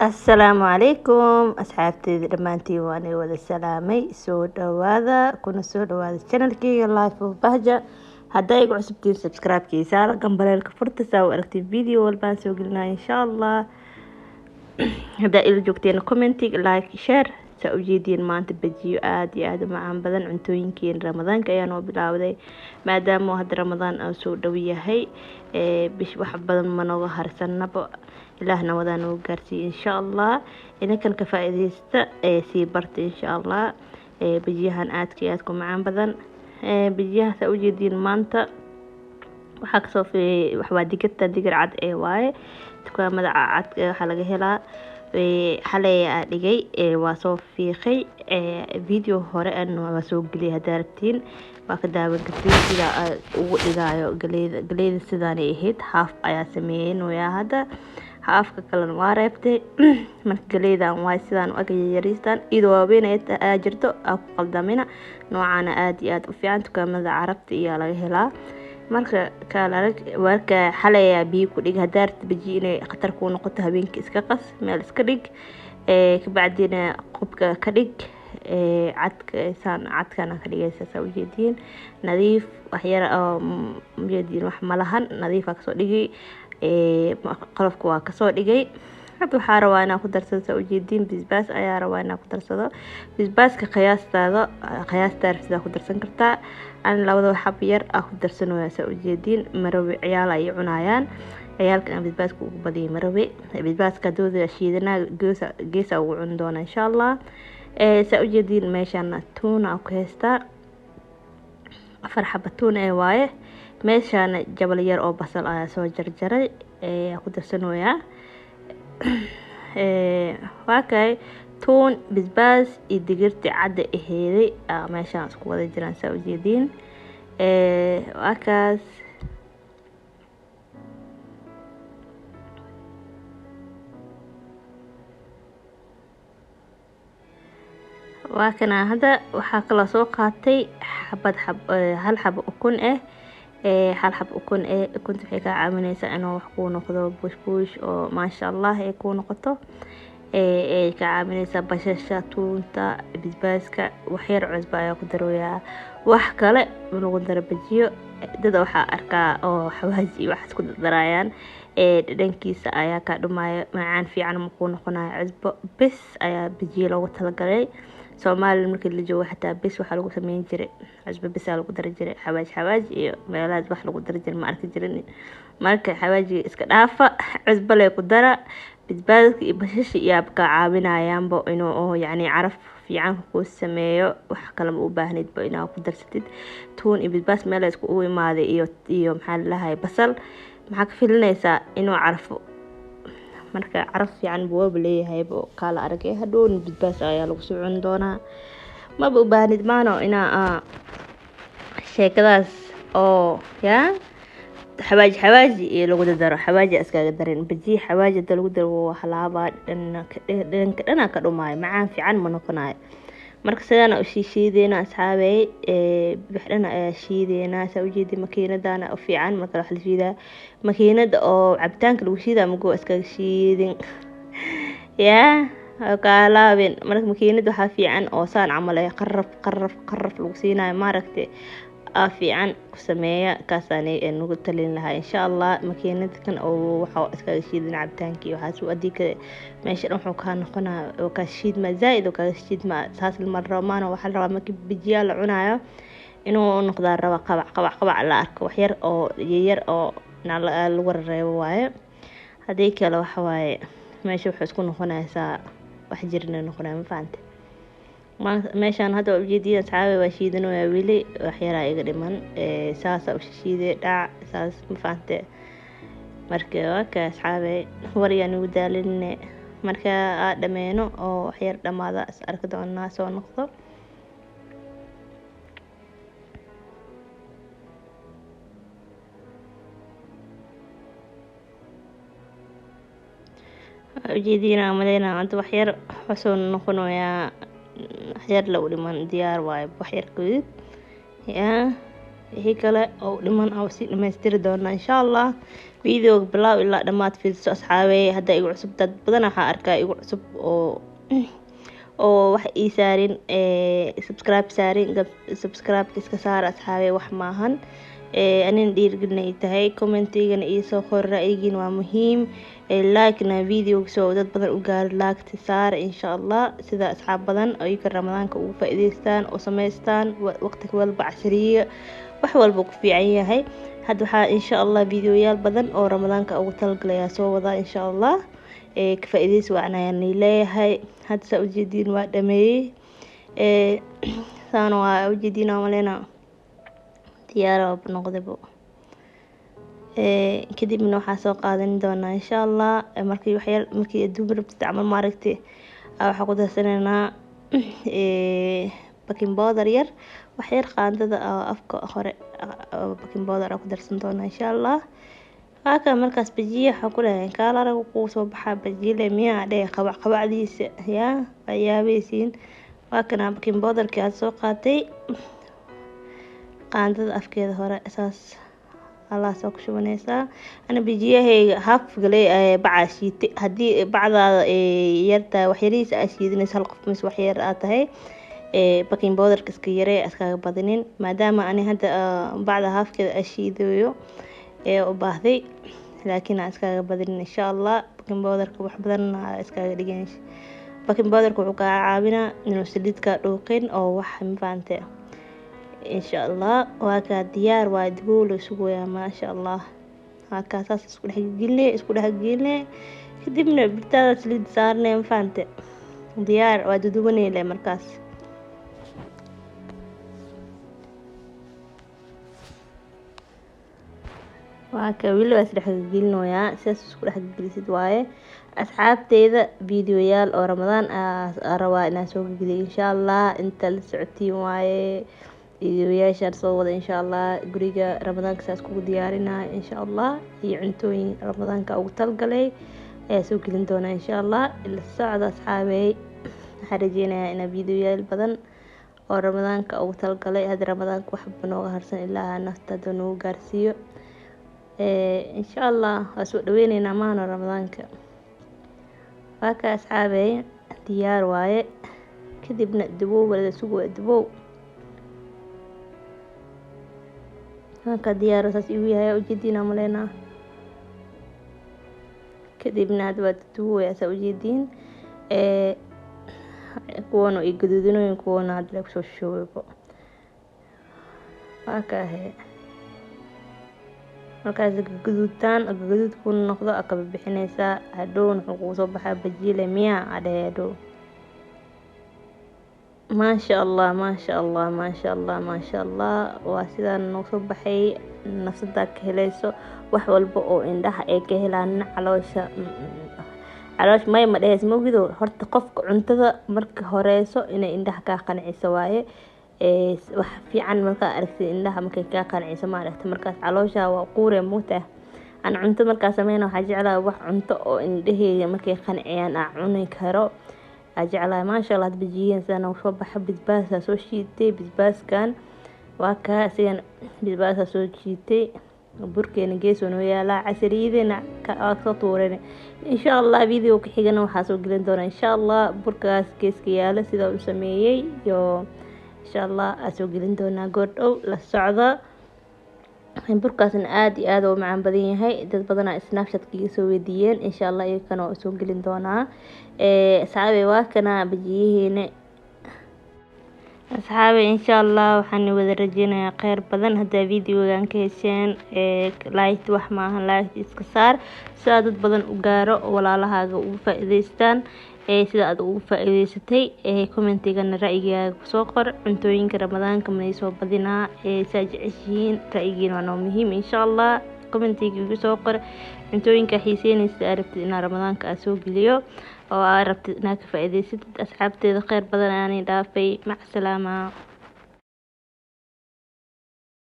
Asalaamu calaykum asxaabteyda dhammaantiin, waan i wada salaamay. Soo dhawaada kuna soo dhawaada channelkeyga Life of Bahja. Haddaa igu cusubtiin, subscribe-kii saara, gambaleelka furta saa u aragtay video walbaan soo gelinaya, insha Allah. Haddaa ila joogteen, commentig, like, share. Saa ujeediin, maanta bajiyo aada iyo aada u macaan badan, cuntooyinkeen Ramadaanka ayaa noo bilaawday. Maadaama hadda Ramadaan aan soo dhow yahay, bish wax badan ma nooga harsanaba. Ilaahna wadaa noogu gaarsiiye, insha Allah. Idinkan ka faa-iideysta, sii barta, insha Allah, bajiyahan aadka iyo aadka u macaan badan. Bajiyaha saa ujeediin maanta waxaa kasoo waxwaa digirta, digir cad ee waaye. Dukaamada cad waxaa laga helaa. Xalay aa dhigay, waa soo fiiqay. Video hore waa soo geliyay, haddaa rabtiin waa ka daawan kartiin sida ugu dhigaayo galeyda. Galeyda sidaanay ahayd, haaf ayaa sameeyey hadda, haafka kalena waa reebtay. Marka galeydan waay sidaan u ag yariistan, iyadoo waaweyn aa jirto, aa ku qaldamina. Noocaana aada iyo aada u fiican, dukaamada Carabta iyaa laga helaa. Marka kaal arag, marka xalay ayaa biyo ku dhig. Haddaa rabta bajiyo inay khatar kuu noqoto, habeenkii iska qas, meel iska dhig, kabacdina qubka ka dhig cadka. Saan cadkana ka dhigaysa, saa ujeediin, nadiif waxyar oo ujeediin wax malahan, nadiifa kasoo dhigay, qolofka waa kasoo dhigay. Hadda waxaa rabaa inaa ku darsado, saa ujeediin, bisbaas ayaa rabaa inaa ku darsado. Bisbaaska qiyaastaada, qiyaastaa rabtidaa ku darsan kartaa. Ani labada xab yar aa ku darsanaya, saa ujeediin. Marawe ciyaal ay cunayaan, ciyaalka aan bisbaaska ugu badiyay. Marawe bisbaaska dooda shiidanaa, geesa geesa ugu cuni doona, insha Allah. Saa ujeediin, meeshaan tuuna ku haystaa, 4 xaba tuun ee waaye. Meeshaan jabal yar oo basal ayaa soo jarjaray, ku darsanayaa. Waa kay tuun, bisbaas iyo digirti cadda aheeday meeshaan isku wada jiraan, saa ujeediin. Waa kaas. Waa kana. Hadda waxaa kaloo soo qaatay xabad xab, hal xabo ukun ah, hal xab ukun eh. Ukunta waxay kaa caawineysaa inuu wax kuu noqdo buush buush oo maasha Allah ay kuu noqoto, ay ka caawineysaa. Bashasha, tuunta, bisbaaska, waxyar cusba ayaa ku darooyaa, wax kale lagu daro bajiyo. Dada waxaa arkaa oo xawaaji iyo waxaas ku darayaan, dhadhankiisa ayaa kaa dhumaayo, macaan fiican ma kuu noqonayo. Cusbo bes ayaa bajiyo loogu talagalay. Soomaaliya markii la joogo xataa bes waxaa lagu sameyn jiray cusbo besaa lagu dari jiray. Xawaaj xawaaj iyo meelahaas wax lagu dari jiray ma arki jirin. Marka xawaajiga iska dhaafa, cusbo lee ku dara. Bisbaaska iyo basasha iyaa kaa caawinayaanba inuu yacni caraf fiican kuu sameeyo. Wax kale ma u baahnidba inaa ku darsatid. Tuun iyo bisbaas meel isku u imaaday iyo maxaa lalahay basal, maxaa ka filinaysaa? Inuu carfo. Marka caraf fiican buu waaba leeyahayba, kaala aragay. Hadhowna bisbaas ayaa lagu soo cuni doonaa. Maba u baahnid maano inaa sheekadaas oo yaa xawaaji xawaaji iyo lagu dardaro. Xawaaji iskaga darin bajiya. Xawaaji hada lagu daro waa halaabaa, dhanka dhanaa ka dhumaayo, macaan fiican ma noqonayo. Marka sidaana u shiishiideyna, asxaabey, bixdhana ayaa shiideynaa, saa ujeedi. Makiinadana u fiican marka wax la shiidaa, makiinada oo cabitaanka lagu shiidaa mago iskaga shiidin yaa kaalaabin. Marka makiinada waxaa fiican oo saan camal ee qaraf qaraf qaraf lagu siinayo, maaragtay, aa fiican ku sameeya. Kaasaan nagu talin lahaa, insha Allah. Makiinada kan oo waxa iskaga shiidin cabitaankii waxaas adii ka meesha dhan wuxuu kaa noqonaa oo kaa shiidma zaaid oo kaaga shiidma. Saas lama rabo maano. Waxaa la rabaa markii bijiyaa la cunayo inuu noqdaa raba qabac qabac qabac la arko, wax yar oo yar oo lagu reebo waaye. Haddii kale waxa waaye meesha wuxuu isku noqonaysaa wax jirina noqonaya, ma fahante? Meeshaan hadda waa ujeediin, asxaabi, waa shiidanaya weli, wax yaraa iga dhiman. Saasa u shishiiday dhac saas, ma fahante? Marka waa ka, asxaabe, waryaan ugu daalinne. Marka aa dhameyno oo waxyar dhamaada is arki doonaa, soo noqdo. Ujeediina maleyna hadda waxyar waxsoo noqonayaa, waxyar la u dhiman, diyaar waayo, waxyar kadib yaa. Wixii kale oo dhiman oo sii dhamaystiri doonaa insha Allah. Videoga bilaaw ilaa dhammaad fiirso asxaabey. Hadda igu cusub, dad badan waxaa arkaa igu cusub oo wax ii saarin, subscribe saarin. Subscribe iska saara asxaabey, wax maahan, anina dhiirigelin ay tahay. Commentigana iisoo qor, ra'yigiina waa muhiim. Like-na videoga soo dad badan u gaaro, like-ta saara insha Allah, sida asxaab badan oo iyaka Ramadaanka ugu faa'iidaystaan oo samaystaan. Waqti walba cashariya wax walba ku fiican yahay. Hadda waxaa insha Allah videoyaal badan oo Ramadaanka ugu talagalayaa soo wadaa insha Allah. Ka faa'iidaysi wacan ayaan leeyahay. Hadda saa ujeediin waa dhameeyey, saana waa ujeediin oo maleyna diyaar noqdaybo. Kadibna waxaa soo qaadan doonaa insha Allah markii waxyar markii adduun rabtid camal maaragtay, waxaa ku darsanaynaa baking powder yar, wax yar, qaandada afka hore baking powder aa ku darsan doonaa insha Allah. Waaka markaas bajiya waxaa ku dhahay kaal arag kuu soo baxaa bajile miyaa dheh, qabac qabacdiisa yaa waa yaabaysiin. Waa kana baking powderkii aad soo qaatay, qaandada afkeeda hore saas allah soo ku shubanaysaa. Ana bijiyahayga haf galay bacaa shiitay. Haddii bacdaada yartahay, wax yarihiisa aa shiidanaysa, hal qof mise wax yar aad tahay, baking powderka iska yaree, iskaga badinin. Maadaama ani hadda bacda haafkeeda aa shiidayo ee u baahday, laakiin aan iskaga badinin insha Allah. Baking powderka wax badan iskaga dhigin. Baking powderka wuxuu kaa caawinaa inuu saliid kaa dhuuqin oo wax mafahante insha Allah. Waa kaa diyaar, waa dubow la sugayaa maasha Allah. Waa kaa saas isku dhexgeline, isku dhexgeline, kadibna birtaada saliid saarnay, mafahante, diyaar waa dudubaneyle markaas. Waa ka weli waa isdhexgelinoyaa, sidaas isku dhexgelisid waaye. Asxaabteyda, videoyaal oo Ramadaan aa rabaa inaan soo geliyo insha Allah. Inta la socotiin waaye videoyaashaan soo wada insha Allah. Guriga Ramadaanka saas kugu diyaarinaya insha Allah, iyo cuntooyin Ramadaanka ugu talgalay ayaa soo gelin doonaa insha Allah. Ila socda asxaabey. Waxaan rajeynayaa inaa videoyaal badan oo Ramadaanka ugu talgalay. Hadda Ramadaanka waxba nooga harsan, ilaa nafta hadda nagu gaarsiiyo insha Allah. Waa soo dhaweyneynaa maahano Ramadaanka. Waa ka asxaabey, diyaar waaye. Kadibna dubow wala sugo, dubow. Waa diyaar, saas igu yahay ujeediin maleynaa. Kadibna hadda waa duduwaya saa ujeediin, kuwana ay gaduudinooyin, kuwana hadda lagu soo shubaybo. Waa ka ahe markaas gaduudtaan, gaduud ku noqdo aa kaba bixinaysaa. Hadhowna wuxuu kugu soo baxaa bajiile miyaa adhehe hadhow. Maasha Allah, maasha Allah, maasha Allah, maasha Allah. Waa sidaan noo soo baxay. Nafsadaa ka helayso wax walba oo indhaha ay ka helaan, caloosha caloosh may ma dheheys mogido. Horta qofka cuntada marka horeyso inay indhaha kaa qanciso waaye. Wax fiican markaa aragtid, indhaha markay kaa qanciso maaragta, markaas caloosha waa quure mugtaa. Aan cunto markaa sameyna waxaa jeclahay wax cunto oo indhaheyga markay qanciyaan aan cuni karo aa jeclahay. Maasha Allah, had bajiyahan sidaan noogu soo baxa. Basbaasaa soo shiitay, basbaaskan waa kaa, isigan basbaasaa soo shiitay. Burkeena geesoo noo yaalaa, casariyadeena waa soo tuureen insha Allah. Video ka xigana waxaa soo gelin doonaa insha Allah burkaas geeska yaala sida u sameeyey iyo insha Allah aa soo gelin doonaa goordhow, la socda. Burkaasna aada iyo aada u macaan badan yahay. Dad badanaa Snapchat iga soo weydiiyeen, insha Allah iyakana waa soo gelin doonaa. Asxaabe, waa kana bajiyaheena. Asxaabe, insha Allah waxaan wada rajeynayaa kheyr badan. Haddaa videogan ka hesheen, like wax maahan, like iska saar si aad dad badan u gaaro oo walaalahaaga ugu faa-iideystaan sida aad ugu faa-iideysatay. Commentigana ra'yigaaga kusoo qor. Cuntooyinka Ramadaanka manay soo badinaa saa jeceshihiin? Ra'yigiina waa noo muhiim insha Allah. Commentiga igu soo qor cuntooyinka xiiseynaysa aad rabtid inaa Ramadaanka aad soo geliyo oo aad rabtid inaad ka faa-iideysatid. Asxaabteeda, kheyr badan aanay dhaafay. Mac salaama.